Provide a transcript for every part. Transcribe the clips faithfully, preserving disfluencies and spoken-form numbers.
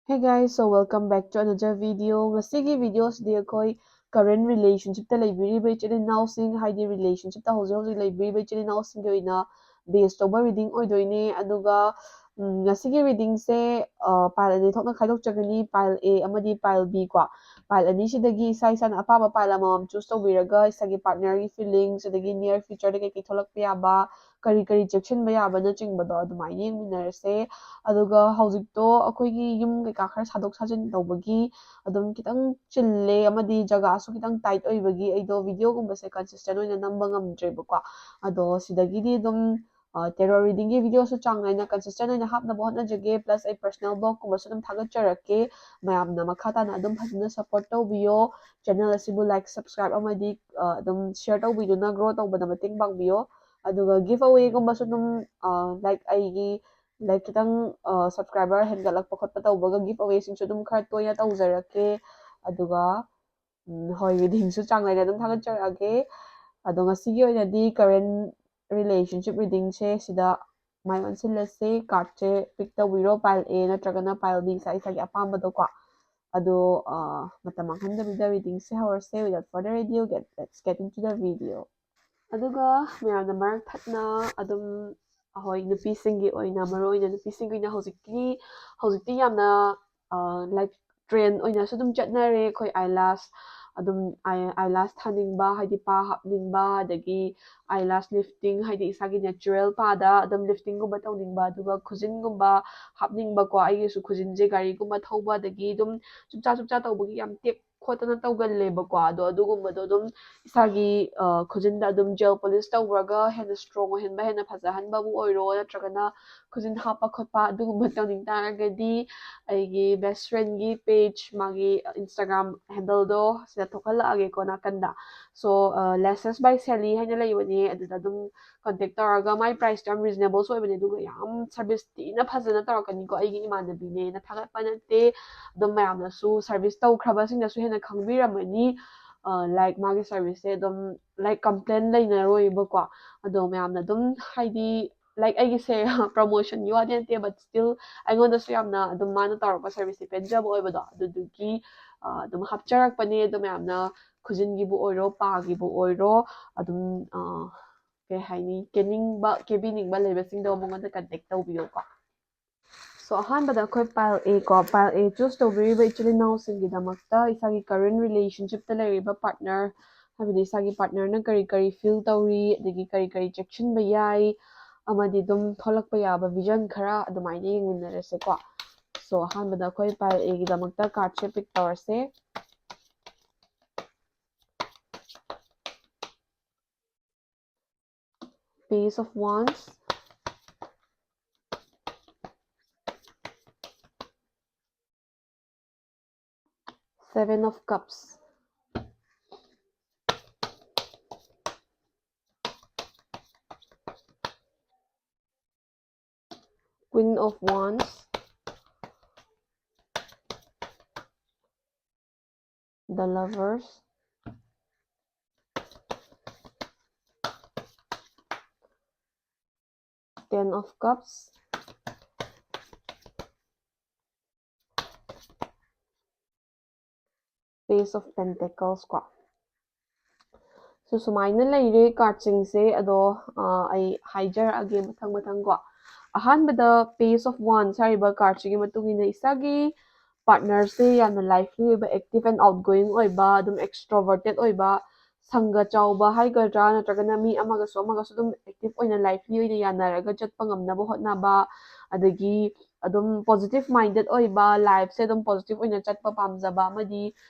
Hey guys, so welcome back to another video. ꯉꯁꯤꯒꯤ videoꯁꯤꯗꯤ ꯑꯩꯈꯣꯏ current relationshipꯇ ꯂꯩꯕꯤꯔꯤꯕ ꯏꯆꯤꯜ ꯏꯅꯥꯎꯁꯤꯡ, ꯍꯥꯏꯗꯤ relationshipꯇ ꯍꯧꯖꯤꯛ ꯍꯧꯖꯤꯛ ꯂꯩꯕꯤꯔꯤꯕ ꯏꯆꯤꯜ ꯏꯅꯥꯎꯁꯤꯡꯒꯤ ꯑꯣꯏꯅ base ꯇꯧꯕ reading ꯑꯣꯏꯗꯣꯏꯅꯦ꯫ ꯑꯗꯨꯒ ꯎꯝ, ꯉꯁꯤꯒꯤ readingꯁꯦ pile ꯑꯅꯤ ꯊꯣꯛꯅ ꯈꯥꯏꯗꯣꯛꯆꯒꯅꯤ, pile A ꯑꯃꯗꯤ pile B ꯀꯣ꯫ Pile ꯑꯅꯤꯁꯤꯗꯒꯤ ꯏꯁꯥ ꯏꯁꯥꯅ ꯑꯄꯥꯝꯕ pile ꯑꯃꯃꯝ choose ꯇꯧꯕꯤꯔꯒ ꯏꯁꯥꯒꯤ partnerꯒꯤ feelings ꯑꯗꯒꯤ near futureꯗ ꯀꯩꯀꯩ ꯊꯣꯛꯂꯛꯄ ꯌꯥꯕ, ꯀꯔꯤ ꯀꯔꯤ ꯆꯦꯛꯁꯤꯟꯕ ꯌꯥꯕꯅꯆꯤꯡꯕꯗꯣ ꯑꯗꯨꯃꯥꯏꯅ ꯌꯦꯡꯃꯤꯟꯅꯔꯁꯦ꯫ ꯑꯗꯨꯒ ꯍꯧꯖꯤꯛꯇꯣ ꯑꯩꯈꯣꯏꯒꯤ ꯌꯨꯝ ꯀꯩꯀꯥ ꯈꯔ ꯁꯥꯗꯣꯛ ꯁꯥꯖꯤꯟ ꯇꯧꯕꯒꯤ ꯑꯗꯨꯝ ꯈꯤꯇꯪ ꯆꯤꯜꯂꯦ, ꯑꯃꯗꯤ ꯖꯒꯥꯁꯨ ꯈꯤꯇꯪ tight ꯑꯣꯏꯕꯒꯤ ꯑꯩꯗꯣ videoꯒꯨꯝꯕꯁꯦ consistent ꯑꯣꯏꯅ ꯅꯝꯕ ꯉꯝꯗ꯭ꯔꯦꯕꯀꯣ꯫ ꯑꯗꯣ ꯁꯤꯗꯒꯤꯗꯤ ꯑꯗꯨꯝ tarot readingꯒꯤ videoꯁꯨ ꯆꯥꯡ ꯅꯥꯏꯅ consistent ꯑꯣꯏꯅ ꯍꯥꯞꯅꯕ ꯍꯣꯠꯅꯖꯒꯦ꯫ Plus ꯑꯩ personal blogꯀꯨꯝꯕꯁꯨ ꯑꯗꯨꯝ ꯊꯥꯒꯠꯆꯔꯛꯀꯦ꯫ ꯃꯌꯥꯝꯅ ꯃꯈꯥ ꯇꯥꯅ ꯑꯗꯨꯝ ꯐꯖꯅ support ꯇꯧꯕꯤꯌꯣ꯫ Channel ꯑꯁꯤꯕꯨ like, subscribe ꯑꯃꯗꯤ ꯑꯗꯨꯝ share ꯇꯧꯕꯤꯗꯨꯅ grow ꯇꯧꯕꯗ ꯃꯇꯦꯡ ꯄꯥꯡꯕꯤꯌꯣ꯫ ꯑꯗꯨꯒ giveawayꯒꯨꯝꯕꯁꯨ ꯑꯗꯨꯝ like ꯑꯩꯒꯤ like ꯈꯤꯇꯪ subscriber ꯍꯦꯟꯒꯠꯂꯛꯄ ꯈꯣꯠꯄ ꯇꯧꯕꯒ giveawayꯁꯤꯡꯁꯨ ꯑꯗꯨꯝ ꯈꯔ ꯇꯣꯏꯅ ꯇꯧꯖꯔꯛꯀꯦ꯫ ꯑꯗꯨꯒ ꯎꯝ, ꯍꯣꯏ, readingꯁꯨ ꯆꯥꯡ ꯅꯥꯏꯅ ꯑꯗꯨꯝ ꯊꯥꯒꯠꯆꯔꯛꯑꯒꯦ꯫ ꯑꯗꯣ ꯉꯁꯤꯒꯤ ꯑꯣꯏꯅꯗꯤ current relationship readingꯁꯦ ꯁꯤꯗ ꯃꯥꯏ ꯑꯣꯟꯁꯤꯜꯂꯁꯦ꯫ Cardꯁꯦ pick ꯇꯧꯕꯤꯔꯣ, pile A ꯅꯠꯇ꯭ꯔꯒꯅ pile B, ꯏꯁꯥ ꯏꯁꯥꯒꯤ ꯑꯄꯥꯝꯕꯗꯣꯀꯣ꯫ ꯑꯗꯣ ꯃꯇꯝ ꯃꯥꯡꯍꯟꯗꯕꯤꯗ readingꯁꯦ ꯍꯧꯔꯁꯦ꯫ Without further ado, get, let's get into the video. ꯑꯗꯨꯒ ꯃꯌꯥꯝꯅ ꯃꯔꯛ ꯊꯠꯅ ꯑꯗꯨꯝ ꯑꯩꯈꯣꯏ ꯅꯨꯄꯤꯁꯤꯡꯒꯤ ꯑꯣꯏꯅ, ꯃꯔꯨ ꯑꯣꯏꯅ ꯅꯨꯄꯤꯁꯤꯡꯒꯤ ꯑꯣꯏꯅ ꯍꯧꯖꯤꯛꯀꯤ ꯍꯧꯖꯤꯛꯇꯤ ꯌꯥꯝꯅ like trend ꯑꯣꯏꯅꯁꯨ ꯑꯗꯨꯝ ꯆꯠꯅꯔꯦ꯫ ꯑꯩꯈꯣꯏ eyelash ꯑꯗꯨꯝ eyelash ꯊꯥꯅꯤꯡꯕ, ꯍꯥꯏꯗꯤ ꯄꯥ ꯍꯥꯞꯅꯤꯡꯕ, ꯑꯗꯒꯤ eyelash lifting, ꯍꯥꯏꯗꯤ ꯏꯁꯥꯒꯤ natural ꯄꯥꯗ ꯑꯗꯨꯝ liftingꯒꯨꯝꯕ ꯇꯧꯅꯤꯡꯕ, ꯑꯗꯨꯒ ꯈꯨꯖꯤꯟꯒꯨꯝꯕ ꯍꯥꯞꯅꯤꯡꯕꯀꯣ꯫ ꯑꯩꯒꯤꯁꯨ ꯈꯨꯖꯤꯟꯁꯦ ꯒꯥꯔꯤꯒꯨꯝꯕ ꯊꯧꯕ ꯑꯗꯒꯤ ꯑꯗꯨꯝ ꯆꯨꯞꯆꯥ ꯆꯨꯞꯆꯥ ꯇꯧꯕꯒꯤ ꯌꯥꯝ ꯇꯦꯛ ꯈꯣꯠꯇꯅ ꯇꯧꯒꯜꯂꯦꯕꯀꯣ꯫ ꯑꯗꯣ ꯑꯗꯨꯒꯨꯝꯕꯗꯣ ꯑꯗꯨꯝ ꯏꯁꯥꯒꯤ ꯈꯨꯖꯤꯟꯗ ꯑꯗꯨꯝ gel polish ꯇꯧꯔꯒ ꯍꯦꯟꯅ strong ꯑꯣꯏꯍꯟꯕ, ꯍꯦꯟꯅ ꯐꯖꯍꯟꯕꯕꯨ ꯑꯣꯏꯔꯣ, ꯅꯠꯇ꯭ꯔꯒꯅ ꯈꯨꯖꯤꯟ ꯍꯥꯞꯄ ꯈꯣꯠꯄ ꯑꯗꯨꯒꯨꯝꯕ ꯇꯧꯅꯤꯡ ꯇꯥꯔꯒꯗꯤ ꯑꯩꯒꯤ best friendꯒꯤ page, ꯃꯥꯒꯤ Instagram handleꯗꯣ ꯁꯤꯗ ꯊꯣꯛꯍꯜꯂꯛꯑꯒꯦꯀꯣ ꯅꯥꯀꯟꯗ꯫ So, Lashes by Sally ꯍꯥꯏꯅ ꯂꯩꯕꯅꯦ, ꯑꯗꯨꯗ ꯑꯗꯨꯝ contact ꯇꯧꯔꯒ, ꯃꯥꯏ priceꯇꯣ ꯌꯥꯝ reasonableꯁꯨ ꯑꯣꯏꯕꯅꯦ, ꯑꯗꯨꯒ ꯌꯥꯝ service ꯊꯤꯅ ꯐꯖꯅ ꯇꯧꯔꯛꯀꯅꯤꯀꯣ꯫ ꯑꯩꯒꯤ ꯏꯃꯥꯟꯅꯕꯤꯅꯦꯅ ꯊꯥꯒꯠꯄ ꯅꯠꯇꯦ, ꯑꯗꯨꯝ ꯃꯌꯥꯝꯅꯁꯨ service ꯇꯧꯈ꯭ꯔꯕꯁꯤꯡꯅꯁꯨ ꯍꯦꯟꯅ ꯈꯪꯕꯤꯔꯝꯃꯅꯤ꯫ Like ꯃꯥꯒꯤ serviceꯁꯦ ꯑꯗꯨꯝ like complain ꯂꯩꯅꯔꯣꯏꯕꯀꯣ꯫ ꯑꯗꯣ ꯃꯌꯥꯝꯅ ꯑꯗꯨꯝ ꯍꯥꯏꯗꯤ ꯂꯥꯏꯛ ꯑꯩꯒꯤꯁꯦ ꯄ꯭ꯔꯃꯣꯁꯟꯒꯤ ꯋꯥꯗꯤ ꯅꯠꯇꯦ, ꯕꯠ ꯁ꯭ꯇꯤꯜ ꯑꯩꯉꯣꯟꯗꯁꯨ ꯌꯥꯝꯅ ꯑꯗꯨꯝ ꯃꯥꯅ ꯇꯧꯔꯛꯄ ꯁꯔꯚꯤꯁꯁꯦ ꯄꯦꯟꯖꯕ ꯑꯣꯏꯕꯗꯣ, ꯑꯗꯨꯗꯨꯒꯤ ꯑꯗꯨꯝ ꯍꯥꯞꯆꯔꯛꯄꯅꯦ꯫ ꯑꯗꯣ ꯃꯌꯥꯝꯅ ꯈꯨꯖꯤꯟꯒꯤꯕꯨ ꯑꯣꯏꯔꯣ, ꯄꯥꯒꯤꯕꯨ ꯑꯣꯏꯔꯣ, ꯑꯗꯨꯝ ꯀꯩ ꯍꯥꯏꯅꯤ, ꯀꯦꯅꯤꯡꯕ, ꯀꯦꯕꯤꯅꯤꯡꯕ ꯂꯩꯕꯁꯤꯡꯗꯣ ꯃꯉꯣꯟꯗ ꯀꯟꯇꯦꯛ ꯇꯧꯕꯤꯌꯣꯀꯣ꯫ ꯁꯣ ꯑꯍꯥꯟꯕꯗ ꯑꯩꯈꯣꯏ ꯄꯥꯏꯜ ꯑꯦ ꯀꯣ, ꯄꯥꯏꯜ ꯑꯦ ꯆꯨꯁ ꯇꯧꯕꯤꯔꯤꯕ ꯏꯆꯤꯜ ꯏꯅꯥꯎꯁꯤꯡꯒꯤꯗꯃꯛꯇ ꯏꯁꯥꯒꯤ ꯀꯔꯦꯟ ꯔꯤꯂꯦꯁꯟꯁꯤꯞꯇ ꯂꯩꯔꯤꯕ ꯄꯥꯔꯠꯅꯔ, ꯍꯥꯏꯕꯗꯤ ꯏꯁꯥꯒꯤ ꯄꯥꯔꯠꯅꯔꯅ ꯀꯔꯤ ꯀꯔꯤ ꯐꯤꯜ ꯇꯧꯔꯤ, ꯑꯗꯒꯤ ꯀꯔꯤ ꯀꯔꯤ ꯆꯦꯛꯁꯤꯟꯕ ꯌꯥꯏ, ꯑꯃꯗꯤ ꯑꯗꯨꯝ ꯊꯣꯛꯂꯛꯄ ꯌꯥꯕ ꯚꯤꯖꯟ ꯈꯔ ꯑꯗꯨꯃꯥꯏꯅ ꯌꯦꯡꯃꯤꯟꯅꯔꯁꯦꯀꯣ꯫ ꯁꯣ ꯑꯍꯥꯟꯕꯗ ꯑꯩꯈꯣꯏ ꯄꯥꯏꯜ ꯑꯦꯒꯤꯗꯃꯛꯇ ꯀꯥꯔꯠꯁꯦ ꯄꯤꯛ ꯇꯧꯔꯁꯦ꯫ Page of Wands, Seven of Cups, Queen of Wands, The Lovers, Ten of Cups, Page of Pentacles ꯀꯣ꯫ ꯁꯣ ꯁꯨꯃꯥꯏꯅ ꯂꯩꯔꯦ ꯀꯥꯔꯠꯁꯤꯡꯁꯦ꯫ ꯑꯗꯣ ꯑꯩ ꯍꯥꯏꯖꯔꯛꯑꯒꯦ ꯃꯊꯪ ꯃꯊꯪ ꯀꯣ꯫ ꯑꯍꯥꯟꯕꯗ Page of Wands ꯍꯥꯏꯔꯤꯕ ꯀꯥꯔꯠꯁꯤꯒꯤ ꯃꯇꯨꯡ ꯏꯟꯅ ꯏꯁꯥꯒꯤ ꯄꯥꯔꯠꯅꯔꯁꯦ ꯌꯥꯝꯅ ꯂꯥꯏꯐꯂꯤ ꯑꯣꯏꯕ, ꯑꯦꯛꯇꯤꯚ ꯑꯦꯟ ꯑꯥꯎꯠ ꯒꯣꯌꯤꯡ ꯑꯣꯏꯕ, ꯑꯗꯨꯝ ꯑꯦꯛꯁꯇ꯭ꯔꯣꯚꯔꯇꯦꯠ ꯑꯣꯏꯕ, ꯁꯪꯒ ꯆꯥꯎꯕ ꯍꯥꯏꯒꯗ꯭ꯔꯥ, ꯅꯠꯇ꯭ꯔꯒꯅ ꯃꯤ ꯑꯃꯒꯁꯨ ꯑꯃꯒꯁꯨ ꯑꯗꯨꯝ ꯑꯦꯛꯇꯤꯚ ꯑꯣꯏꯅ ꯂꯥꯏꯐꯂꯤ ꯑꯣꯏꯅ ꯌꯥꯅꯔꯒ ꯆꯠꯄ ꯉꯝꯅꯕ ꯍꯣꯠꯅꯕ, ꯑꯗꯒꯤ ꯑꯗꯨꯝ ꯄꯣꯖꯤꯇꯤꯚ ꯃꯥꯏꯟꯗꯦꯠ ꯑꯣꯏꯕ, ꯂꯥꯏꯐꯁꯦ ꯑꯗꯨꯝ ꯄꯣꯖꯤꯇꯤꯚ ꯑꯣꯏꯅ ꯆꯠꯄ ꯄꯥꯝꯖꯕ ꯑꯃꯗꯤ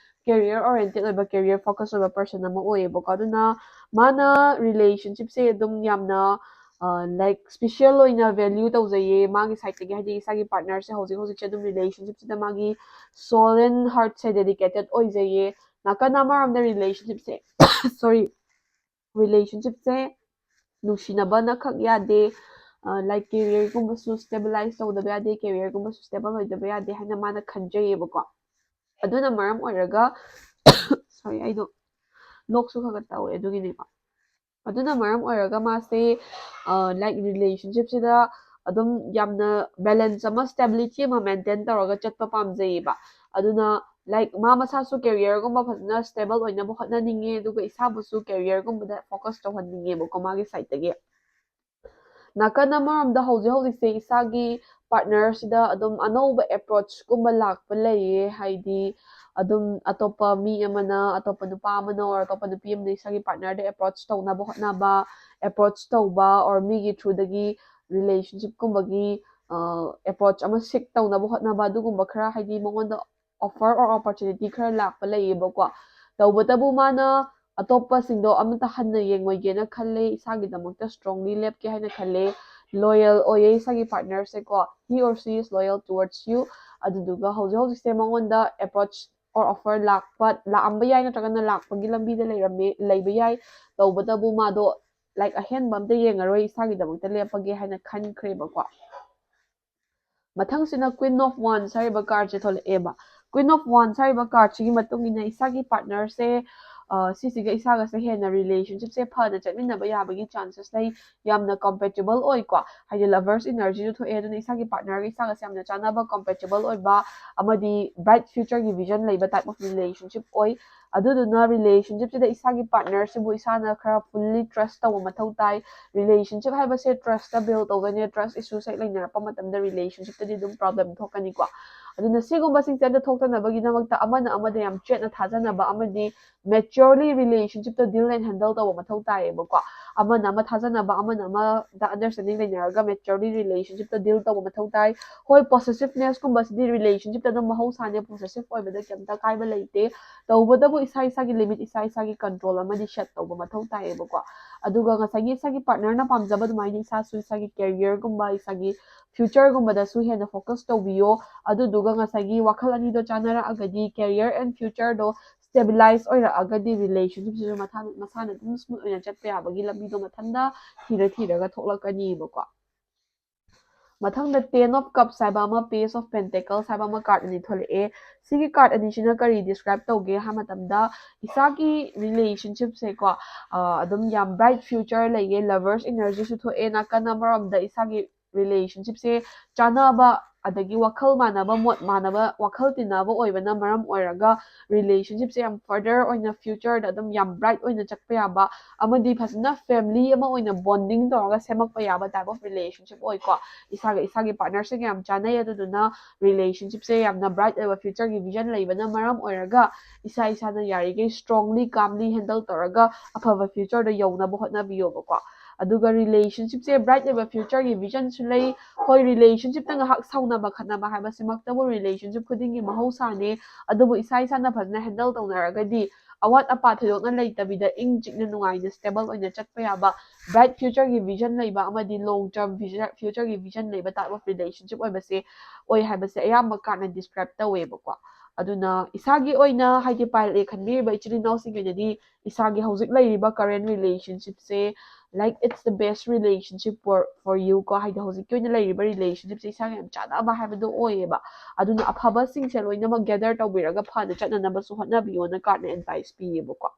ꯀꯦꯔꯤꯌꯔ ꯑꯣꯔꯤꯌꯦꯟꯇꯦꯠ ꯑꯣꯏꯕ, ꯀꯦꯔꯤꯌꯔ ꯐꯣꯀꯁ ꯑꯣꯏꯕ ꯄꯔꯁꯟ ꯑꯃ ꯑꯣꯏꯌꯦꯕꯀꯣ꯫ ꯑꯗꯨꯅ ꯃꯥꯅ ꯔꯤꯂꯦꯁꯟꯁꯤꯞꯁꯦ ꯑꯗꯨꯝ ꯌꯥꯝꯅ ꯂꯥꯏꯛ ꯁ꯭ꯄꯤꯁꯦꯜ ꯑꯣꯏꯅ ꯚꯦꯂ꯭ꯌꯨ ꯇꯧꯖꯩꯌꯦ ꯃꯥꯒꯤ ꯁꯥꯏꯠꯇꯒꯤ, ꯍꯥꯏꯗꯤ ꯏꯁꯥꯒꯤ ꯄꯥꯔꯠꯅꯔꯁꯦ ꯍꯧꯖꯤꯛ ꯍꯧꯖꯤꯛꯁꯦ ꯑꯗꯨꯝ ꯔꯤꯂꯦꯁꯟꯁꯤꯞꯁꯤꯗ ꯃꯥꯒꯤ ꯁꯣꯜ ꯑꯦꯟ ꯍꯥꯔꯠꯁꯦ ꯗꯦꯗꯤꯀꯦꯇꯦꯠ ꯑꯣꯏꯖꯩꯌꯦ꯫ ꯅꯥꯀꯟ ꯑꯃꯔꯣꯝꯗ ꯔꯤꯂꯦꯁꯟꯁꯤꯞꯁꯦ ꯁꯣꯔꯤ, ꯔꯤꯂꯦꯁꯟꯁꯤꯞꯁꯦ ꯅꯨꯡꯁꯤꯅꯕꯅ ꯈꯛ ꯌꯥꯗꯦ, ꯂꯥꯏꯛ ꯀꯦꯔꯤꯌꯔꯒꯨꯝꯕꯁꯨ ꯁ꯭ꯇꯦꯕꯤꯂꯥꯏꯁ ꯇꯧꯗꯕ ꯌꯥꯗꯦ, ꯀꯦꯔꯤꯌꯔꯒꯨꯝꯕꯁꯨ ꯁ꯭ꯇꯦꯕꯜ ꯑꯣꯏꯗꯕ ꯌꯥꯗꯦ ꯍꯥꯏꯅ ꯃꯥꯅ ꯈꯟꯖꯩꯌꯦꯕꯀꯣ꯫ ꯑꯗꯨꯅ ꯃꯔꯝ ꯑꯣꯏꯔꯒ ꯁꯣꯔꯤ, ꯑꯩꯗꯣ ꯂꯣꯛꯁꯨ ꯈꯔ ꯈꯔ ꯇꯧꯋꯦ, ꯑꯗꯨꯒꯤꯅꯦꯀꯣ꯫ ꯑꯗꯨꯅ ꯃꯔꯝ ꯑꯣꯏꯔꯒ ꯃꯥꯁꯦ ꯂꯥꯏꯛ ꯔꯤꯂꯦꯁꯟꯁꯤꯞꯁꯤꯗ ꯑꯗꯨꯝ ꯌꯥꯝꯅ ꯕꯦꯂꯦꯟꯁ ꯑꯃ, ꯁ꯭ꯇꯦꯕꯤꯂꯤꯇꯤ ꯑꯃ ꯃꯦꯟꯇꯦꯟ ꯇꯧꯔꯒ ꯆꯠꯄ ꯄꯥꯝꯖꯩꯌꯦꯕ꯫ ꯑꯗꯨꯅ ꯂꯥꯏꯛ ꯃꯥ ꯃꯁꯥꯁꯨ ꯀꯦꯔꯤꯌꯔꯒꯨꯝꯕ ꯐꯖꯅ ꯁ꯭ꯇꯦꯕꯜ ꯑꯣꯏꯅꯕ ꯍꯣꯠꯅꯅꯤꯡꯉꯦ, ꯑꯗꯨꯒ ꯏꯁꯥꯕꯨꯁꯨ ꯀꯦꯔꯤꯌꯔꯒꯨꯝꯕꯗ ꯐꯣꯀꯁ ꯇꯧꯍꯟꯅꯤꯡꯉꯦꯕꯀꯣ ꯃꯥꯒꯤ ꯁꯥꯏꯠꯇꯒꯤ꯫ ꯅꯥꯀꯟ ꯑꯃꯔꯣꯝꯗ ꯍꯧꯖꯤꯛ ꯍꯧꯖꯤꯛꯁꯦ ꯏꯁꯥꯒꯤ ꯄꯥꯔꯠꯅꯔꯁꯤꯗ ꯑꯗꯨꯝ ꯑꯅꯧꯕ ꯑꯦꯄ꯭ꯔꯣꯆꯀꯨꯝꯕ ꯂꯥꯛꯄ ꯂꯩꯌꯦ꯫ ꯍꯥꯏꯗꯤ ꯑꯗꯨꯝ ꯑꯇꯣꯞꯄ ꯃꯤ ꯑꯃꯅ, ꯑꯇꯣꯞꯄ ꯅꯨꯄꯥ ꯑꯃꯅ or ꯑꯇꯣꯞꯄ ꯅꯨꯄꯤ ꯑꯃꯅ ꯏꯁꯥꯒꯤ ꯄꯥꯔꯠꯅꯔꯗ ꯑꯦꯄ꯭ꯔꯣꯆ ꯇꯧꯅꯕ ꯍꯣꯠꯅꯕ, ꯑꯦꯄ꯭ꯔꯣꯆ ꯇꯧꯕ or ꯃꯤꯒꯤ ꯊ꯭ꯔꯨꯗꯒꯤ ꯔꯤꯂꯦꯁꯟꯁꯤꯞꯀꯨꯝꯕꯒꯤ ꯑꯦꯄ꯭ꯔꯣꯆ ꯑꯃ ꯁꯤꯛ ꯇꯧꯅꯕ ꯍꯣꯠꯅꯕ, ꯑꯗꯨꯒꯨꯝꯕ ꯈꯔ ꯍꯥꯏꯗꯤ ꯃꯉꯣꯟꯗ ꯑꯣꯐꯔ or ꯑꯣꯄꯣꯔꯆꯨꯅꯤꯇꯤ ꯈꯔ ꯂꯥꯛꯄ ꯂꯩꯌꯦꯕꯀꯣ꯫ ꯇꯧꯕꯇꯕꯨ ꯃꯥꯅ ꯑꯇꯣꯞꯄꯁꯤꯡꯗꯣ ꯑꯃꯠꯇ ꯍꯟꯅ ꯌꯦꯡꯉꯣꯏꯒꯦꯅ ꯈꯜꯂꯦ, ꯏꯁꯥꯒꯤꯗꯃꯛꯇ ꯁ꯭ꯇꯔꯣꯡꯂꯤ ꯂꯦꯞꯀꯦ ꯍꯥꯏꯅ ꯈꯜꯂꯦ꯫ ꯂꯣꯌꯦꯜ ꯑꯣꯏꯌꯦ ꯏꯁꯥꯒꯤ ꯄꯥꯔꯠꯅꯔꯁꯦꯀꯣ, he or she is loyal towards you꯫ ꯑꯗꯨꯗꯨꯒ ꯍꯧꯖꯤꯛ ꯍꯧꯖꯤꯛꯁꯦ ꯃꯉꯣꯟꯗ ꯑꯦꯄ꯭ꯔꯣꯆ or ꯑꯣꯐꯔ ꯂꯥꯛꯄ, ꯂꯥꯛꯑꯝꯕ ꯌꯥꯏ, ꯅꯠꯇ꯭ꯔꯒꯅ ꯂꯥꯛꯄꯒꯤ ꯂꯝꯕꯤꯗ ꯂꯩꯔꯝꯃꯦ, ꯂꯩꯕ ꯌꯥꯏ꯫ ꯇꯧꯕꯇꯕꯨ ꯃꯥꯗꯣ ꯂꯥꯏꯛ ꯑꯍꯦꯟꯕ ꯑꯝꯇ ꯌꯦꯡꯉꯔꯣꯏ, ꯏꯁꯥꯒꯤꯗꯃꯛꯇ ꯂꯦꯞꯄꯒꯦ ꯍꯥꯏꯅ ꯈꯟꯈ꯭ꯔꯦꯕꯀꯣ꯫ ꯃꯊꯪꯁꯤꯅ Queen of Wands ꯍꯥꯏꯔꯤꯕ ꯀꯥꯔꯠꯁꯦ ꯊꯣꯛꯂꯛꯑꯦꯕ꯫ Queen of Wands ꯍꯥꯏꯔꯤꯕ ꯀꯥꯔꯠꯁꯤꯒꯤ ꯃꯇꯨꯡ ꯏꯟꯅ ꯏꯁꯥꯒꯤ ꯄꯥꯔꯠꯅꯔꯁꯦ ꯁꯤꯁꯤꯒ ꯏꯁꯥꯒꯁꯦ ꯍꯦꯟꯅ ꯔꯤꯂꯦꯁꯟꯁꯤꯞꯁꯦ ꯐꯅ ꯆꯠꯃꯤꯟꯅꯕ ꯌꯥꯕꯒꯤ ꯆꯥꯟꯁꯦꯁ ꯂꯩ, ꯌꯥꯝꯅ ꯀꯝꯄꯦꯇꯤꯕꯜ ꯑꯣꯏꯀꯣ꯫ ꯍꯥꯏꯗꯤ ꯂꯚꯔꯁ ꯏꯅꯔꯖꯤꯁꯨ ꯊꯣꯛꯑꯦ꯫ ꯑꯗꯨꯅ ꯏꯁꯥꯒꯤ ꯄꯥꯔꯠꯅꯔꯒ ꯏꯁꯥꯒꯁꯦ ꯌꯥꯝꯅ ꯆꯥꯟꯅꯕ, ꯀꯝꯄꯦꯇꯤꯕꯜ ꯑꯣꯏꯕ ꯑꯃꯗꯤ ꯕ꯭ꯔꯥꯏꯠ ꯐ꯭ꯌꯨꯆꯔꯒꯤ ꯚꯤꯖꯟ ꯂꯩꯕ ꯇꯥꯏꯞ ꯑꯣꯐ ꯔꯤꯂꯦꯁꯟꯁꯤꯞ ꯑꯣꯏ꯫ ꯑꯗꯨꯗꯨꯅ ꯔꯤꯂꯦꯁꯟꯁꯤꯞꯁꯤꯗ ꯏꯁꯥꯒꯤ ꯄꯥꯔꯠꯅꯔꯁꯤꯕꯨ ꯏꯁꯥꯅ ꯈꯔ ꯐꯨꯜꯂꯤ ꯇ꯭ꯔꯁ ꯇꯧꯕ ꯃꯊꯧ ꯇꯥꯏ꯫ ꯔꯤꯂꯦꯁꯟꯁꯤꯞ ꯍꯥꯏꯕꯁꯦ ꯇ꯭ꯔꯁꯇ ꯕꯤꯜ ꯇꯧꯒꯅꯤ꯫ ꯇ꯭ꯔꯁ ꯏꯁꯨꯁ ꯍꯦꯛ ꯂꯩꯅꯔꯛꯄ ꯃꯇꯝꯗ ꯔꯤꯂꯦꯁꯟꯁꯤꯞꯇꯗꯤ ꯑꯗꯨꯝ ꯄ꯭ꯔꯣꯕ꯭ꯂꯦꯝ ꯊꯣꯛꯀꯅꯤꯀꯣ꯫ ꯑꯗꯨꯅ ꯁꯤꯒꯨꯝꯕꯁꯤꯡꯁꯦ ꯑꯝꯇ ꯊꯣꯛꯇꯅꯕꯒꯤꯗꯃꯛꯇ ꯑꯃꯅ ꯑꯃꯗ ꯌꯥꯝ ꯆꯦꯠꯅ ꯊꯥꯖꯅꯕ ꯑꯃꯗꯤ ꯃꯦꯆ꯭ꯌꯣꯔꯂꯤ ꯔꯤꯂꯦꯁꯟꯁꯤꯞꯇ ꯗꯤꯜ ꯑꯦꯟ ꯍꯦꯟꯗꯜ ꯇꯧꯕ ꯃꯊꯧ ꯇꯥꯏꯌꯦꯕꯀꯣ꯫ ꯑꯃꯅ ꯑꯃ ꯊꯥꯖꯅꯕ, ꯑꯃꯅ ꯑꯃꯗ ꯑꯟꯗꯔꯁ꯭ꯇꯦꯟꯗꯤꯡ ꯂꯩꯅꯔꯒ ꯃꯦꯆ꯭ꯌꯣꯔꯂꯤ ꯔꯤꯂꯦꯁꯟꯁꯤꯞꯇ ꯗꯤꯜ ꯇꯧꯕ ꯃꯊꯧ ꯇꯥꯏ꯫ ꯍꯣꯏ, ꯄꯣꯁꯦꯁꯤꯚꯅꯦꯁꯀꯨꯝꯕꯁꯤꯗꯤ ꯔꯤꯂꯦꯁꯟꯁꯤꯞꯇ ꯑꯗꯨꯝ ꯃꯍꯧꯁꯥꯅꯦ, ꯄꯣꯁꯦꯁꯤꯚ ꯑꯣꯏꯕꯗ ꯀꯩꯝꯇ ꯑꯀꯥꯏꯕ ꯂꯩꯇꯦ꯫ ꯇꯧꯕꯇꯕꯨ ꯏꯁꯥ ꯏꯁꯥꯒꯤ ꯂꯤꯃꯤꯠ, ꯏꯁꯥ ꯏꯁꯥꯒꯤ ꯀꯟꯇ꯭ꯔꯣꯜ ꯑꯃꯗꯤ ꯁꯦꯠ ꯇꯧꯕ ꯃꯊꯧ ꯇꯥꯏꯌꯦꯕꯀꯣ꯫ ꯑꯗꯨꯒ ꯉꯁꯥꯏꯒꯤ ꯏꯁꯥꯒꯤ ꯄꯥꯔꯠꯅꯔꯅ ꯄꯥꯝꯖꯕ ꯑꯗꯨꯃꯥꯏꯅ ꯏꯁꯥꯁꯨ ꯏꯁꯥꯒꯤ ꯀꯦꯔꯤꯌꯔꯒꯨꯝꯕ, ꯏꯁꯥꯒꯤ ꯐ꯭ꯌꯨꯆꯔꯒꯨꯝꯕꯗꯁꯨ ꯍꯦꯟꯅ ꯐꯣꯀꯁ ꯇꯧꯕꯤꯌꯣ꯫ ꯑꯗꯨꯗꯨꯒ ꯉꯁꯥꯏꯒꯤ ꯋꯥꯈꯜ ꯑꯅꯤꯗꯣ ꯆꯥꯟꯅꯔꯛꯑꯒꯗꯤ ꯀꯦꯔꯤꯌꯔ ꯑꯦꯟ ꯐ꯭ꯌꯨꯆꯔꯗꯣ ꯁ꯭ꯇꯦꯕꯤꯂꯥꯏꯁ ꯑꯣꯏꯔꯛꯑꯒꯗꯤ ꯔꯤꯂꯦꯁꯟꯁꯤꯞꯁꯤꯁꯨ ꯃꯊꯥ-, ꯃꯁꯥꯅ ꯑꯗꯨꯝ ꯁ꯭ꯃꯨꯠ ꯑꯣꯏꯅ ꯆꯠꯄ ꯌꯥꯕꯒꯤ ꯂꯝꯕꯤꯗꯣ ꯃꯊꯟꯇ ꯊꯤꯔ ꯊꯤꯔꯒ ꯊꯣꯛꯂꯛꯀꯅꯤꯕꯀꯣ꯫ ꯃꯊꯪꯗ Ten of Cups ꯍꯥꯏꯕ ꯑꯃ, Page of Pentacles ꯍꯥꯏꯕ ꯑꯃ card ꯑꯅꯤ ꯊꯣꯛꯂꯛꯑꯦ꯫ ꯁꯤꯒꯤ card ꯑꯅꯤꯁꯤꯅ ꯀꯔꯤ describe ꯇꯧꯒꯦ ꯍꯥꯏꯕ ꯃꯇꯝꯗ, ꯏꯁꯥꯒꯤ relationship ꯁꯦꯀꯣ, ꯑ, ꯑꯗꯨꯝ ꯌꯥꯝ bright future ꯂꯩꯌꯦ, lovers energy ꯁꯨ ꯊꯣꯛꯑꯦ꯫ ꯅꯥꯀꯟ ꯑꯃꯔꯣꯝꯗ ꯏꯁꯥꯒꯤ relationship ꯁꯦ ꯆꯥꯟꯅꯕ, ꯑꯗꯒꯤ ꯋꯥꯈꯜ ꯃꯥꯟꯅꯕ, ꯃꯣꯠ ꯃꯥꯟꯅꯕ, ꯋꯥꯈꯜ ꯇꯤꯟꯅꯕ ꯑꯣꯏꯕꯅ ꯃꯔꯝ ꯑꯣꯏꯔꯒ relationship ꯁꯦ ꯌꯥꯝ further ꯑꯣꯏꯅ future ꯗ ꯑꯗꯨꯝ ꯌꯥꯝ bright ꯑꯣꯏꯅ ꯆꯠꯄ ꯌꯥꯕ, ꯑꯃꯗꯤ ꯐꯖꯅ family ꯑꯃ ꯑꯣꯏꯅ bonding ꯇꯧꯔꯒ ꯁꯦꯝꯃꯛꯄ ꯌꯥꯕ type of relationship ꯑꯣꯏꯀꯣ꯫ ꯏꯁꯥꯒ ꯏꯁꯥꯒꯤ partner ꯁꯤꯒ ꯌꯥꯝ ꯆꯥꯟꯅꯩ, ꯑꯗꯨꯗꯨꯅ relationship ꯁꯦ ꯌꯥꯝꯅ bright ꯑꯣꯏꯕ future ꯒꯤ vision ꯂꯩꯕꯅ ꯃꯔꯝ ꯑꯣꯏꯔꯒ ꯏꯁꯥ ꯏꯁꯥꯅ ꯌꯥꯔꯤꯈꯩ strongly, calmly handle ꯇꯧꯔꯒ ꯑꯐꯕ future ꯗ ꯌꯧꯅꯕ ꯍꯣꯠꯅꯕꯤꯌꯣꯕꯀꯣ꯫ ꯑꯗꯨꯒ relationship ꯁꯦ bright ꯑꯣꯏꯕ future ꯒꯤ vision ꯁꯨ ꯂꯩ꯫ ꯍꯣꯏ, relationship ꯇ ꯉꯥꯏꯍꯥꯛ ꯁꯥꯎꯅꯕ ꯈꯠꯅꯕ ꯍꯥꯏꯕꯁꯤꯃꯛꯇꯕꯨ relationship ꯈꯨꯗꯤꯡꯒꯤ ꯃꯍꯧꯁꯥꯅꯦ꯫ ꯑꯗꯨꯕꯨ ꯏꯁꯥ ꯏꯁꯥꯅ ꯐꯖꯅ handle ꯇꯧꯅꯔꯒꯗꯤ ꯑꯋꯥꯠ ꯑꯄꯥ ꯊꯣꯏꯗꯣꯛꯅ ꯂꯩꯇꯕꯤꯗ ꯏꯪ ꯆꯤꯛꯅ ꯅꯨꯡꯉꯥꯏꯅ stable ꯑꯣꯏꯅ ꯆꯠꯄ ꯌꯥꯕ, bright future ꯒꯤ vision ꯂꯩꯕ ꯑꯃꯗꯤ long term vision, future ꯒꯤ vision ꯂꯩꯕ type of relationship ꯑꯣꯏꯕꯁꯦ, ꯑꯣꯏ ꯍꯥꯏꯕꯁꯦ ꯑꯌꯥꯝꯕ card ꯅ describe ꯇꯧꯋꯦꯕꯀꯣ꯫ ꯑꯗꯨꯅ ꯏꯁꯥꯒꯤ ꯑꯣꯏꯅ, ꯍꯥꯏꯗꯤ pile A ꯈꯟꯕꯤꯔꯤꯕ ꯏꯆꯤꯜ ꯏꯅꯥꯎꯁꯤꯡꯒꯤ ꯑꯣꯏꯅꯗꯤ ꯏꯁꯥꯒꯤ ꯍꯧꯖꯤꯛ ꯂꯩꯔꯤꯕ current relationship say, like, it's the best relationship for, for you ꯀꯣ, ꯍꯥꯏꯗꯤ ꯍꯧꯖꯤꯛꯀꯤ ꯑꯣꯏꯅ ꯂꯩꯔꯤꯕ relationship ꯁꯦ ꯏꯁꯥꯒ ꯌꯥꯝ ꯆꯥꯟꯅꯕ ꯍꯥꯏꯕꯗꯣ ꯑꯣꯏꯌꯦꯕ꯫ ꯑꯗꯨꯅ ꯑꯐꯕꯁꯤꯡꯁꯦ ꯂꯣꯏꯅꯃꯛ gather ꯇꯧꯕꯤꯔꯒ ꯐꯅ ꯆꯠꯅꯅꯕꯁꯨ ꯍꯣꯠꯅꯕꯤꯌꯣꯅ card ꯅ advice ꯄꯤꯌꯦꯕꯀꯣ꯫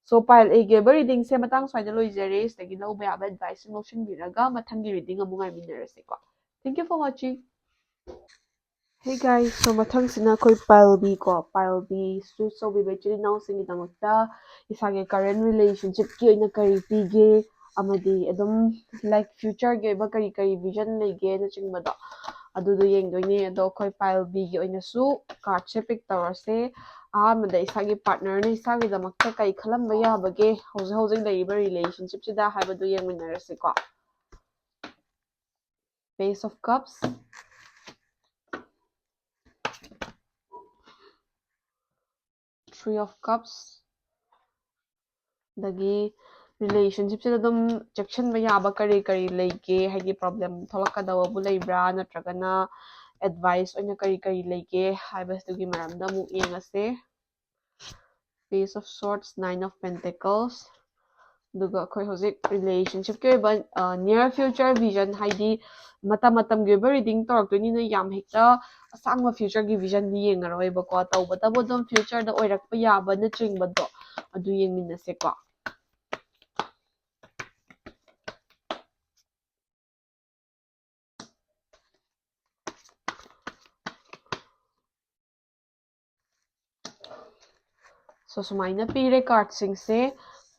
So, pile A ꯒꯤ ꯑꯣꯏꯕ reading ꯁꯦ ꯃꯇꯥꯡ ꯁ꯭ꯋꯥꯏꯗ ꯂꯣꯏꯖꯔꯦ꯫ ꯁꯤꯗꯒꯤ ꯂꯧꯕ ꯌꯥꯕ advice ꯁꯤꯡ ꯂꯧꯁꯤꯟꯕꯤꯔꯒ ꯃꯊꯪꯒꯤ reading ꯑꯃꯨꯛ ꯉꯥꯏꯃꯤꯟꯅꯔꯁꯤꯀꯣ꯫ Thank you for watching. Hey guys, so ꯃꯊꯪꯁꯤꯅ ꯑꯩꯈꯣꯏ pile B ꯀꯣ, pile B choose ꯇꯧꯕꯤꯕ ꯏꯆꯤꯜ ꯏꯅꯥꯎꯁꯤꯡꯒꯤꯗꯃꯛꯇ ꯏꯁꯥꯒꯤ current relationship ꯀꯤ ꯑꯣꯏꯅ ꯀꯔꯤ ꯄꯤꯒꯦ, ꯑꯃꯗꯤ ꯑꯗꯨꯝ, like, future ꯒꯤ ꯑꯣꯏꯕ ꯀꯔꯤ ꯀꯔꯤ vision ꯂꯩꯒꯦꯅꯆꯤꯡꯕꯗꯣ, ꯑꯗꯨꯗꯣ ꯌꯦꯡꯗꯣꯏꯅꯦ꯫ ꯑꯗꯣ ꯑꯩꯈꯣꯏ pile B ꯒꯤ ꯑꯣꯏꯅꯁꯨ card ꯁꯦ pick ꯇꯧꯔꯁꯦ꯫ ꯑꯍꯥꯟꯕꯗ ꯏꯁꯥꯒꯤ partner ꯅ ꯏꯁꯥꯒꯤꯗꯃꯛꯇ ꯀꯔꯤ ꯈꯜꯂꯝꯕ ꯌꯥꯕꯒꯦ ꯍꯧꯖꯤꯛ ꯍꯧꯖꯤꯛ ꯂꯩꯔꯤꯕ relationship ꯁꯤꯗ ꯍꯥꯏꯕꯗꯨ ꯌꯦꯡꯃꯤꯟꯅꯔꯁꯤꯀꯣ꯫ Page of Cups, Three of Cups, ꯑꯗꯒꯤ relationship ꯁꯤꯗ ꯑꯗꯨꯝ ꯆꯦꯛꯁꯤꯟꯕ ꯌꯥꯕ ꯀꯔꯤ ꯀꯔꯤ ꯂꯩꯒꯦ, ꯍꯥꯏꯗꯤ problem ꯊꯣꯛꯂꯛꯀꯗꯕꯕꯨ ꯂꯩꯕ꯭ꯔꯥ, ꯅꯠꯇ꯭ꯔꯒꯅ advice ꯑꯣꯏꯅ ꯀꯔꯤ ꯀꯔꯤ ꯂꯩꯒꯦ ꯍꯥꯏꯕꯗꯨꯒꯤ ꯃꯔꯝꯗ ꯑꯃꯨꯛ ꯌꯦꯡꯉꯁꯦ꯫ Page of Swords, Nine of Pentacles, ꯑꯗꯨꯒ ꯑꯩꯈꯣꯏ ꯍꯧꯖꯤꯛ relationship ꯀꯤ ꯑꯣꯏꯕ near future vision, ꯍꯥꯏꯗꯤ ꯃꯇꯝ ꯃꯇꯝꯒꯤ ꯑꯣꯏꯕ reading ꯇꯧꯔꯛꯇꯣꯏꯅꯤꯅ ꯌꯥꯝ ꯍꯦꯛꯇ ꯑꯁꯥꯡꯕ future ꯒꯤ vision ꯗꯤ ꯌꯦꯡꯉꯔꯣꯏꯕꯀꯣ꯫ ꯇꯧꯕꯇꯕꯨ ꯑꯗꯨꯝ future ꯗ ꯑꯣꯏꯔꯛꯄ ꯌꯥꯕꯅꯆꯤꯡꯕꯗꯣ ꯑꯗꯨ ꯌꯦꯡꯃꯤꯟꯅꯁꯦꯀꯣ꯫ So ꯁꯨꯃꯥꯏꯅ ꯄꯤꯔꯦ card ꯁꯤꯡꯁꯦ꯫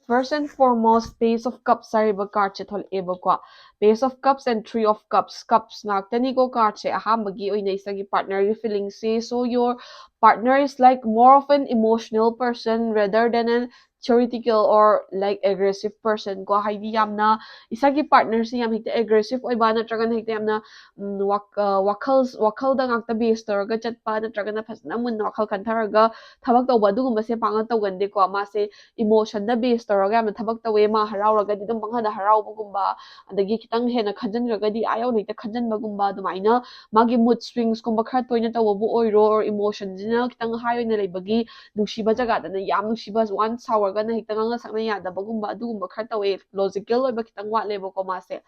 First and foremost, Page of Cups ꯍꯥꯏꯔꯤꯕ card say ꯊꯣꯛꯂꯛꯑꯦꯕꯀꯣ꯫ Page of Cups and Three of Cups, cups ꯉꯥꯛꯇꯅꯤꯀꯣ card ꯁꯦ꯫ ꯑꯍꯥꯟꯕꯒꯤ ꯑꯣꯏꯅ ꯏꯁꯥꯒꯤ partner ꯒꯤ feeling say, so your partner is like more of an emotional person rather than an theoretical or like aggressive person ꯀꯣ꯫ ꯍꯥꯏꯗꯤ ꯌꯥꯝꯅ ꯏꯁꯥꯒꯤ partner ꯁꯤ ꯌꯥꯝ ꯍꯦꯛꯇ aggressive ꯑꯣꯏꯕ ꯅꯠꯇ꯭ꯔꯒꯅ ꯍꯦꯛꯇ ꯌꯥꯝꯅ ꯎꯝ, ꯋꯥꯛ-, ꯑ, ꯋꯥꯈꯜ, ꯋꯥꯈꯜꯗ ꯉꯥꯛꯇ base ꯇꯧꯔꯒ ꯆꯠꯄ ꯅꯠꯇ꯭ꯔꯒꯅ ꯐꯖꯅ ꯃꯨꯟꯅ ꯋꯥꯈꯜ ꯈꯟꯊꯔꯒ ꯊꯕꯛ ꯇꯧꯕ ꯑꯗꯨꯒꯨꯝꯕꯁꯦ ꯄꯥꯛꯅ ꯇꯧꯒꯟꯗꯦꯀꯣ꯫ ꯃꯥꯁꯦ emotion ꯗ base ꯇꯧꯔꯒ ꯌꯥꯝꯅ ꯊꯕꯛ ꯇꯧꯋꯦ꯫ ꯃꯥ ꯍꯔꯥꯎꯔꯒꯗꯤ ꯑꯗꯨꯝ ꯄꯪꯍꯗ ꯍꯔꯥꯎꯕꯒꯨꯝꯕ, ꯑꯗꯒꯤ ꯈꯤꯇꯪ ꯍꯦꯟꯅ ꯈꯟꯖꯟꯈ꯭ꯔꯒꯗꯤ ꯑꯥ ꯌꯧꯅ ꯍꯦꯛꯇ ꯈꯟꯖꯟꯕꯒꯨꯝꯕ, ꯑꯗꯨꯃꯥꯏꯅ ꯃꯥꯒꯤ mood swings ꯀꯨꯝꯕ ꯈꯔ ꯇꯣꯏꯅ ꯇꯧꯕꯕꯨ ꯑꯣꯏꯔꯣ, or emotion ꯁꯤꯅ ꯈꯤꯇꯪ high ꯑꯣꯏꯅ ꯂꯩꯕꯒꯤ ꯅꯨꯡꯁꯤꯕ ꯖꯒꯥꯗꯅ ꯌꯥꯝ ꯅꯨꯡꯁꯤꯕ, once ꯁꯥꯎꯔꯒꯅ ꯍꯦꯛꯇ ꯉꯥꯡꯅ ꯁꯛꯅ ꯌꯥꯗꯕꯒꯨꯝꯕ, ꯑꯗꯨꯒꯨꯝꯕ ꯈꯔ ꯇꯧꯋꯦ꯫ Logical ꯑꯣꯏꯕ ꯈꯤꯇꯪ ꯋꯥꯠꯂꯦꯕꯀꯣ ꯃꯥꯁꯦ꯫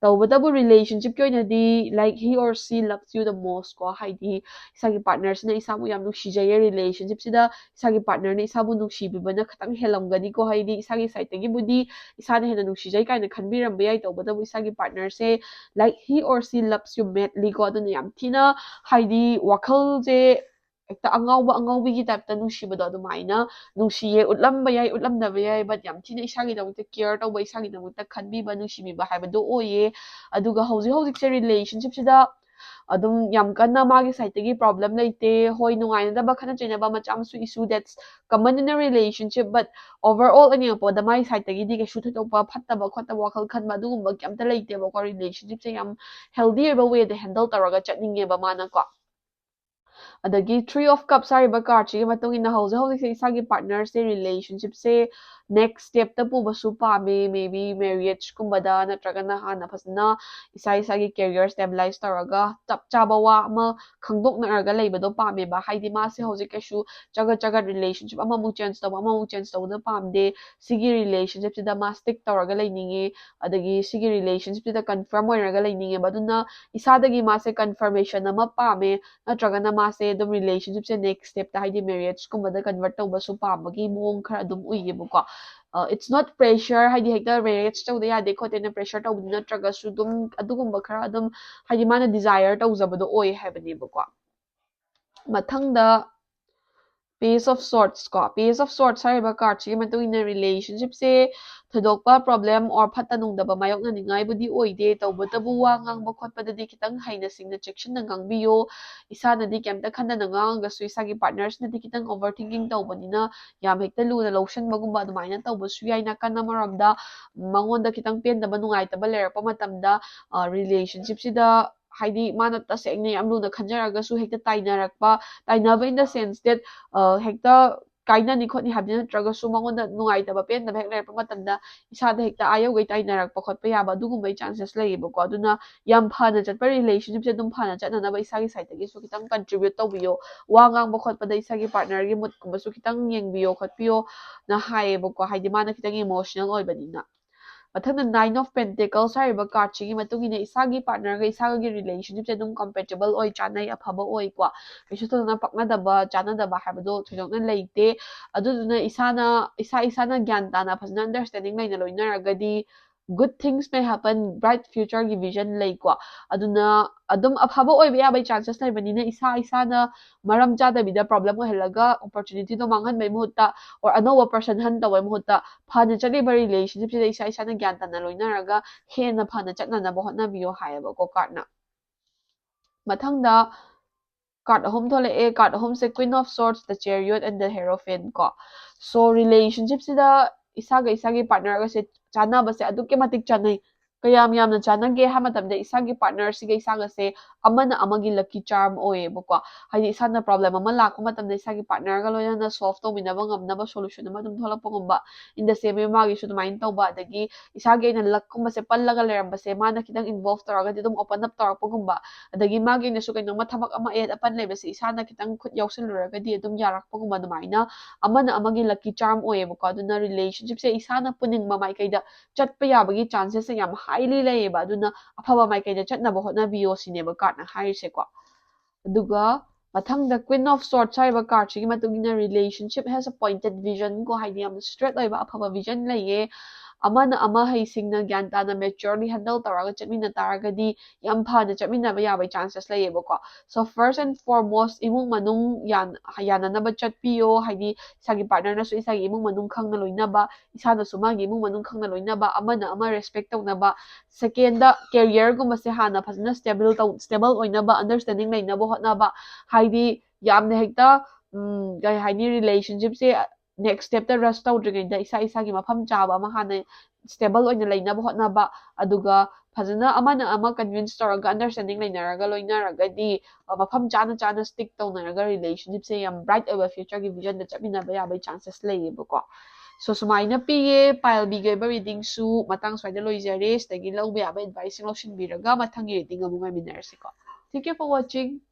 ꯇꯧꯕꯇꯕꯨ relationship ꯀꯤ ꯑꯣꯏꯅꯗꯤ, like, he or she loves you the most ꯀꯣ, ꯍꯥꯏꯗꯤ ꯏꯁꯥꯒꯤ partner ꯁꯤꯅ ꯏꯁꯥꯕꯨ ꯌꯥꯝ ꯅꯨꯡꯁꯤꯖꯩꯌꯦ꯫ Relationship ꯁꯤꯗ ꯏꯁꯥꯒꯤ partner ꯅ ꯏꯁꯥꯕꯨ ꯅꯨꯡꯁꯤꯕꯤꯕꯅ ꯈꯤꯇꯪ ꯍꯦꯜꯂꯝꯒꯅꯤꯀꯣ꯫ ꯍꯥꯏꯗꯤ ꯏꯁꯥꯒꯤ side ꯇꯒꯤꯕꯨꯗꯤ ꯏꯁꯥꯅ ꯍꯦꯟꯅ ꯅꯨꯡꯁꯤꯖꯩ ꯀꯥꯏꯅ ꯈꯟꯕꯤꯔꯝꯕ ꯌꯥꯏ, ꯇꯧꯕꯇꯕꯨ ꯏꯁꯥꯒꯤ partner say, like, he or she loves you madly ꯀꯣ, ꯑꯗꯨꯅ ꯌꯥꯝ ꯊꯤꯅ, ꯍꯥꯏꯗꯤ ꯋꯥꯈꯜꯁꯦ ꯍꯦꯛꯇ ꯑꯉꯥꯎꯕ ꯑꯉꯥꯎꯕꯤꯒꯤ type ꯇ ꯅꯨꯡꯁꯤꯕꯗꯣ ꯑꯗꯨꯃꯥꯏꯅ ꯅꯨꯡꯁꯤꯌꯦ, ꯎꯠꯂꯝꯕ ꯌꯥꯏ, ꯎꯠꯂꯝꯗꯕ ꯌꯥꯏ, but ꯌꯥꯝ ꯊꯤꯅ ꯏꯁꯥꯒꯤꯗꯃꯛꯇ care ꯇꯧꯕ, ꯏꯁꯥꯒꯤꯗꯃꯛꯇ ꯈꯟꯕꯤꯕ, ꯅꯨꯡꯁꯤꯕꯤꯕ ꯍꯥꯏꯕꯗꯣ ꯑꯣꯏꯌꯦ꯫ ꯑꯗꯨꯒ ꯍꯧꯖꯤꯛ ꯍꯧꯖꯤꯛꯁꯦ relationship ꯁꯤꯗ ꯑꯗꯨꯝ ꯌꯥꯝ ꯀꯟꯅ ꯃꯥꯒꯤ side ꯇꯒꯤ problem ꯂꯩꯇꯦ꯫ ꯍꯣꯏ, ꯅꯨꯡꯉꯥꯏꯅꯗꯕ, ꯈꯠꯅ ꯆꯩꯅꯕ ꯃꯆꯥ ꯃꯁꯨ issue, that's common in a relationship, but overall ꯑꯩꯅ ꯌꯦꯡꯉꯛꯄꯗ ꯃꯥꯒꯤ side ꯇꯒꯤꯗꯤ ꯀꯩꯁꯨ ꯊꯣꯏꯗꯣꯛꯄ ꯐꯠꯇꯕ ꯈꯣꯠꯇꯕ ꯋꯥꯈꯜ ꯈꯟꯕ ꯑꯗꯨꯒꯨꯝꯕ ꯀꯩꯝꯇ ꯂꯩꯇꯦꯕꯀꯣ꯫ Relationship ꯁꯦ ꯌꯥꯝ healthy ꯑꯣꯏꯕ way ꯗ handle ꯇꯧꯔꯒ ꯆꯠꯅꯤꯡꯉꯦꯕ ꯃꯥꯅꯀꯣ꯫ ꯑꯗꯒꯤ Three of Cups ꯍꯥꯏꯔꯤꯕ card ꯁꯤꯒꯤ ꯃꯇꯨꯡ ꯏꯟꯅ ꯍꯧꯖꯤꯛ ꯍꯧꯖꯤꯛꯁꯦ ꯏꯁꯥꯒꯤ partner ꯁꯦ, relationship ꯁꯦ next step ꯇ ꯄꯨꯕꯁꯨ ꯄꯥꯝꯃꯦ, maybe marriage ꯀꯨꯝꯕꯗ, ꯅꯠꯇ꯭ꯔꯒꯅ ꯍꯥꯟꯅ ꯐꯖꯅ ꯏꯁꯥ ꯏꯁꯥꯒꯤ career stabilize ꯇꯧꯔꯒ ꯆꯞ ꯆꯥꯕ ꯋꯥ ꯑꯃ ꯈꯪꯗꯣꯛꯅꯔꯒ ꯂꯩꯕꯗꯣ ꯄꯥꯝꯃꯦꯕ꯫ ꯍꯥꯏꯗꯤ ꯃꯥꯁꯦ ꯍꯧꯖꯤꯛ ꯀꯩꯁꯨ ꯆꯒꯠ ꯆꯒꯠ relationship ꯑꯃꯃꯨꯛ change ꯇꯧꯕ, ꯑꯃꯃꯨꯛ change ꯇꯧꯕꯗꯣ ꯄꯥꯝꯗꯦ꯫ ꯁꯤꯒꯤ relationship ꯁꯤꯗ ꯃꯥ stick ꯇꯧꯔꯒ ꯂꯩꯅꯤꯡꯉꯦ, ꯑꯗꯒꯤ ꯁꯤꯒꯤ relationship ꯁꯤꯗ confirm ꯑꯣꯏꯔꯒ ꯂꯩꯅꯤꯡꯉꯦꯕ꯫ ꯑꯗꯨꯅ ꯏꯁꯥꯗꯒꯤ ꯃꯥꯁꯦ confirmation ꯑꯃ ꯄꯥꯝꯃꯦ, ꯅꯠꯇ꯭ꯔꯒꯅ ꯃꯥꯁꯦ ꯑꯗꯨꯝ relationship ꯁꯦ next step ꯇ, ꯍꯥꯏꯗꯤ marriage ꯀꯨꯝꯕꯗ convert ꯇꯧꯕꯁꯨ ꯄꯥꯝꯕꯒꯤ ꯃꯑꯣꯡ ꯈꯔ ꯑꯗꯨꯝ ꯎꯏꯌꯦꯕꯀꯣ꯫ It's not pressure, ꯍꯥꯏꯗꯤ ꯍꯦꯛꯇ marriage ꯇꯧꯗ ꯌꯥꯗꯦ ꯈꯣꯠꯇꯦꯅ pressure ꯇꯧꯕꯗꯤ ꯅꯠꯇ꯭ꯔꯒꯁꯨ ꯑꯗꯨꯝ ꯑꯗꯨꯒꯨꯝꯕ ꯈꯔ ꯑꯗꯨꯝ, ꯍꯥꯏꯗꯤ ꯃꯥꯅ desire ꯇꯧꯖꯕꯗꯣ ꯑꯣꯏ ꯍꯥꯏꯕꯅꯦꯕꯀꯣ꯫ ꯃꯊꯪꯗ Page of Swords ꯀꯣ, Page of Swords ꯍꯥꯏꯔꯤꯕ card ꯁꯤꯒꯤ ꯃꯇꯨꯡ ꯏꯟꯅ relationship ꯁꯦ ꯊꯣꯏꯗꯣꯛꯄ problem or ꯐꯠꯇ ꯅꯨꯡꯗꯕ ꯃꯥꯌꯣꯛꯅꯅꯤꯡꯉꯥꯏꯕꯨꯗꯤ ꯑꯣꯏꯗꯦ, ꯇꯧꯕꯇꯕꯨ ꯋꯥ ꯉꯥꯡꯕ ꯈꯣꯠꯄꯗꯗꯤ ꯈꯤꯇꯪ ꯍꯩꯅ ꯁꯤꯡꯅ ꯆꯦꯛꯁꯤꯟꯅ ꯉꯥꯡꯕꯤꯌꯣ꯫ ꯏꯁꯥꯅꯗꯤ ꯀꯩꯝꯇ ꯈꯟꯗꯅ ꯉꯥꯡꯉꯒꯁꯨ ꯏꯁꯥꯒꯤ partner ꯁꯤꯅꯗꯤ ꯈꯤꯇꯪ overthinking ꯇꯧꯕꯅꯤꯅ ꯌꯥꯝ ꯍꯦꯛꯇ ꯂꯨꯅ ꯂꯧꯁꯟꯕꯒꯨꯝꯕ ꯑꯗꯨꯃꯥꯏꯅ ꯇꯧꯕꯁꯨ ꯌꯥꯏ꯫ ꯅꯥꯀꯟ ꯑꯃꯔꯣꯝꯗ ꯃꯉꯣꯟꯗ ꯈꯤꯇꯪ ꯄꯦꯟꯗꯕ ꯅꯨꯡꯉꯥꯏꯇꯕ ꯂꯩꯔꯛꯄ ꯃꯇꯝꯗ relationship ꯁꯤꯗ ꯍꯥꯏꯗꯤ ꯃꯥꯅ ꯇꯁꯦꯡꯅ ꯌꯥꯝ ꯂꯨꯅ ꯈꯟꯖꯔꯒꯁꯨ ꯍꯦꯛꯇ ꯇꯥꯏꯅꯔꯛꯄ, ꯇꯥꯏꯅꯕ in the sense that ꯍꯦꯛꯇ ꯀꯥꯏꯅꯅꯤ ꯈꯣꯠꯅꯤ ꯍꯥꯏꯕꯗꯤ ꯅꯠꯇ꯭ꯔꯒꯁꯨ ꯃꯉꯣꯟꯗ ꯅꯨꯡꯉꯥꯏꯇꯕ ꯄꯦꯟꯗꯕ ꯍꯦꯛ ꯂꯩꯔꯛꯄ ꯃꯇꯝꯗ ꯏꯁꯥꯗ ꯍꯦꯛꯇ ꯑꯥ ꯌꯧꯒꯩ ꯇꯥꯏꯅꯔꯛꯄ ꯈꯣꯠꯄ ꯌꯥꯕ ꯑꯗꯨꯒꯨꯝꯕꯒꯤ chances ꯂꯩꯌꯦꯕꯀꯣ꯫ ꯑꯗꯨꯅ ꯌꯥꯝ ꯐꯅ ꯆꯠꯄ relationship ꯁꯦ ꯑꯗꯨꯝ ꯐꯅ ꯆꯠꯅꯅꯕ ꯏꯁꯥꯒꯤ side ꯇꯒꯤꯁꯨ ꯈꯤꯇꯪ contribute ꯇꯧꯕꯤꯌꯣ꯫ ꯋꯥ ꯉꯥꯡꯕ ꯈꯣꯠꯄꯗ ꯏꯁꯥꯒꯤ partner ꯒꯤ mood ꯀꯨꯝꯕꯁꯨ ꯈꯤꯇꯪ ꯌꯦꯡꯕꯤꯌꯣ ꯈꯣꯠꯄꯤꯌꯣꯅ ꯍꯥꯏꯌꯦꯕꯀꯣ, ꯍꯥꯏꯗꯤ ꯃꯥꯅ ꯈꯤꯇꯪ emotional ꯑꯣꯏꯕꯅꯤꯅ꯫ ꯃꯊꯪꯗ Nine of Pentacles ꯍꯥꯏꯔꯤꯕ card ꯁꯤꯒꯤ ꯃꯇꯨꯡ ꯏꯟꯅ ꯏꯁꯥꯒꯤ partner ꯒ ꯏꯁꯥꯒꯒꯤ relationship ꯁꯦ ꯑꯗꯨꯝ compatible ꯑꯣꯏ, ꯆꯥꯅꯩ, ꯑꯐꯕ ꯑꯣꯏꯀꯣ꯫ ꯀꯩꯁꯨ ꯊꯣꯏꯗꯣꯛꯅ ꯄꯛꯅꯗꯕ ꯆꯥꯅꯗꯕ ꯍꯥꯏꯕꯗꯣ ꯊꯣꯏꯗꯣꯛꯅ ꯂꯩꯇꯦ꯫ ꯑꯗꯨꯗꯨꯅ ꯏꯁꯥꯅ ꯏꯁꯥ ꯏꯁꯥꯅ ꯒ꯭ꯌꯥꯟ ꯇꯥꯅ ꯐꯖꯅ understanding ꯂꯩꯅ ꯂꯣꯏꯅꯔꯒꯗꯤ good things may happen, bright future ꯒꯤ vision ꯂꯩꯀꯣ꯫ ꯑꯗꯨꯅ ꯑꯗꯨꯝ ꯑꯐꯕ ꯑꯣꯏꯕ ꯌꯥꯕꯒꯤ chances ꯂꯩꯕꯅꯤꯅ ꯏꯁꯥ ꯏꯁꯥꯅ ꯃꯔꯝ ꯆꯥꯗꯕꯤꯗ problem ꯑꯣꯏꯍꯜꯂꯒ opportunity ꯗꯣ ꯃꯥꯡꯍꯟꯕꯩ ꯃꯍꯨꯠꯇ or ꯑꯅꯧꯕ person hunt ꯇꯧꯕꯩ ꯃꯍꯨꯠꯇ ꯐꯅ ꯆꯠꯂꯤꯕ relationship ꯁꯤꯗ ꯏꯁꯥ ꯏꯁꯥꯅ ꯒ꯭ꯌꯥꯟ ꯇꯥꯅ ꯂꯣꯏꯅꯔꯒ ꯍꯦꯟꯅ ꯐꯅ ꯆꯠꯅꯅꯕ ꯍꯣꯠꯅꯕꯤꯌꯣ ꯍꯥꯏꯌꯦꯕꯀꯣ card ꯅ꯫ ꯃꯊꯪꯗ card ꯑꯍꯨꯝ ꯊꯣꯛꯂꯛꯑꯦ꯫ Card ꯑꯍꯨꯝꯁꯦ Queen of Swords, the Chariot and the Hierophant ꯀꯣ꯫ So relationship ꯁꯤꯗ ꯏꯁꯥꯒ ꯏꯁꯥꯒꯤ partner ꯒꯁꯦ ꯆꯥꯟꯅꯕꯁꯦ ꯑꯗꯨꯛꯀꯤ ꯃꯇꯤꯛ ꯆꯥꯟꯅꯩ꯫ ꯀꯌꯥꯝ ꯌꯥꯝꯅ ꯆꯥꯟꯅꯒꯦ ꯍꯥꯏꯕ ꯃꯇꯝꯗ ꯏꯁꯥꯒꯤ partnerꯁꯤꯒ ꯏꯁꯥꯒꯁꯦ ꯑꯃꯅ ꯑꯃꯒꯤ lucky charm ꯑꯣꯏꯌꯦꯕꯀꯣ꯫ ꯍꯥꯏꯗꯤ ꯏꯁꯥꯅ problem ꯑꯃ ꯂꯥꯛꯄ ꯃꯇꯝꯗ ꯏꯁꯥꯒꯤ partnerꯒ ꯂꯣꯏꯅꯅ solve ꯇꯧꯃꯤꯟꯅꯕ ꯉꯝꯅꯕ solution ꯑꯃ ꯑꯗꯨꯝ ꯊꯣꯛꯂꯛꯄꯒꯨꯝꯕ꯫ In the same way ꯃꯥꯒꯤꯁꯨ ꯑꯗꯨꯃꯥꯏꯅ ꯇꯧꯕ, ꯑꯗꯒꯤ ꯏꯁꯥꯒꯤ ꯑꯣꯏꯅ luckꯀꯨꯝꯕꯁꯦ ꯄꯜꯂꯒ ꯂꯩꯔꯝꯕꯁꯦ ꯃꯥꯅ ꯈꯤꯇꯪ involve ꯇꯧꯔꯒꯗꯤ ꯑꯗꯨꯝ open up ꯇꯧꯔꯛꯄꯒꯨꯝꯕ, ꯑꯗꯒꯤ ꯃꯥꯒꯤ ꯑꯣꯏꯅꯁꯨ ꯀꯩꯅꯣꯝꯃ ꯊꯕꯛ ꯑꯃ ꯑꯍꯦꯠ ꯑꯄꯟ ꯂꯩꯕꯁꯦ ꯏꯁꯥꯅ ꯈꯤꯇꯪ ꯈꯨꯠ ꯌꯥꯎꯁꯜꯂꯨꯔꯒꯗꯤ ꯑꯗꯨꯝ ꯌꯥꯔꯛꯄꯒꯨꯝꯕ, ꯑꯗꯨꯃꯥꯏꯅ ꯑꯃꯅ ꯑꯃꯒꯤ lucky charm ꯑꯣꯏꯌꯦꯕꯀꯣ꯫ ꯑꯗꯨꯅ relationshipꯁꯦ ꯏꯁꯥꯅ ꯄꯨꯅꯤꯡꯕ ꯃꯥꯏꯀꯩꯗ ꯆꯠꯄ ꯌꯥꯕꯒꯤ chances ꯁꯦ ꯌꯥꯝ highly ꯂꯩꯌꯦꯕ꯫ ꯑꯗꯨꯅ ꯑꯐꯕ ꯃꯥꯏꯀꯩꯗ ꯆꯠꯅꯕ ꯍꯣꯠꯅꯕꯤꯌꯣ ꯁꯤꯅꯦꯕ cardꯅ ꯍꯥꯏꯔꯤꯁꯦꯀꯣ꯫ ꯑꯗꯨꯒ ꯃꯊꯪꯗ Queen of Swords ꯍꯥꯏꯔꯤꯕ cardꯁꯤꯒꯤ ꯃꯇꯨꯡ ꯏꯟꯅ relationship has a pointed vision ꯀꯣ, ꯍꯥꯏꯗꯤ ꯌꯥꯝꯅ straight ꯑꯣꯏꯕ ꯑꯐꯕ vision ꯂꯩꯌꯦ꯫ ꯑꯃꯅ ꯑꯃ ꯍꯩꯁꯤꯡꯅ ꯒ꯭ꯌꯥꯟ ꯇꯥꯅ maturely handle ꯇꯧꯔꯒ ꯆꯠꯃꯤꯟꯅ ꯇꯥꯔꯒꯗꯤ ꯌꯥꯝ ꯐꯅ ꯆꯠꯃꯤꯟꯅꯕ ꯌꯥꯕꯒꯤ chances ꯂꯩꯌꯦꯕꯀꯣ꯫ So first and foremost ꯏꯃꯨꯡ ꯃꯅꯨꯡ ꯌꯥꯟ-, ꯌꯥꯅꯅꯕ ꯆꯠꯄꯤꯌꯣ, ꯍꯥꯏꯗꯤ ꯏꯁꯥꯒꯤ partnerꯅꯁꯨ ꯏꯁꯥꯒꯤ ꯏꯃꯨꯡ ꯃꯅꯨꯡ ꯈꯪꯅ ꯂꯣꯏꯅꯕ, ꯏꯁꯥꯅꯁꯨ ꯃꯥꯒꯤ ꯏꯃꯨꯡ ꯃꯅꯨꯡ ꯈꯪꯅ ꯂꯣꯏꯅꯕ, ꯑꯃꯅ ꯑꯃ respect ꯇꯧꯅꯕ, secondꯗ careerꯒꯨꯝꯕꯁꯦ ꯍꯥꯟꯅ ꯐꯖꯅ stable ꯇꯧ-, stable ꯑꯣꯏꯅꯕ understanding ꯂꯩꯅꯕ ꯍꯣꯠꯅꯕ꯫ ꯍꯥꯏꯗꯤ ꯌꯥꯝꯅ ꯍꯦꯛꯇ, ꯎꯝ, ꯀꯩ ꯍꯥꯏꯅꯤ, relationshipꯁꯦ next stepꯇ rush ꯇꯧꯗ꯭ꯔꯤꯉꯩꯗ ꯏꯁꯥ ꯏꯁꯥꯒꯤ ꯃꯐꯝ ꯆꯥꯕ ꯑꯃ ꯍꯥꯟꯅ stable ꯑꯣꯏꯅ ꯂꯩꯅꯕ ꯍꯣꯠꯅꯕ, ꯑꯗꯨꯒ ꯐꯖꯅ ꯑꯃꯅ ꯑꯃ convince ꯇꯧꯔꯒ understanding ꯂꯩꯅꯔꯒ ꯂꯣꯏꯅꯔꯒꯗꯤ, ꯑ, ꯃꯐꯝ ꯆꯥꯅ ꯆꯥꯅ stick ꯇꯧꯅꯔꯒ relationshipꯁꯦ ꯌꯥꯝ bright ꯑꯣꯏꯕ futureꯒꯤ visionꯗ ꯆꯠꯃꯤꯟꯅꯕ ꯌꯥꯕꯒꯤ chances ꯂꯩꯌꯦꯕꯀꯣ꯫ So ꯁꯨꯃꯥꯏꯅ ꯄꯤꯌꯦ꯫ Pileꯒꯤ ꯑꯣꯏꯕ readingꯁꯨ ꯃꯇꯥꯡ ꯁ꯭ꯋꯥꯏꯗ ꯂꯣꯏꯖꯔꯦ꯫ ꯁꯤꯗꯒꯤ ꯂꯧꯕ ꯌꯥꯕ adviceꯁꯤꯡ ꯂꯧꯁꯤꯟꯕꯤꯔꯒ ꯃꯊꯪꯒꯤ reading ꯑꯃꯨꯛ ꯉꯥꯏꯃꯤꯟꯅꯔꯁꯤꯀꯣ꯫ Thank you for watching.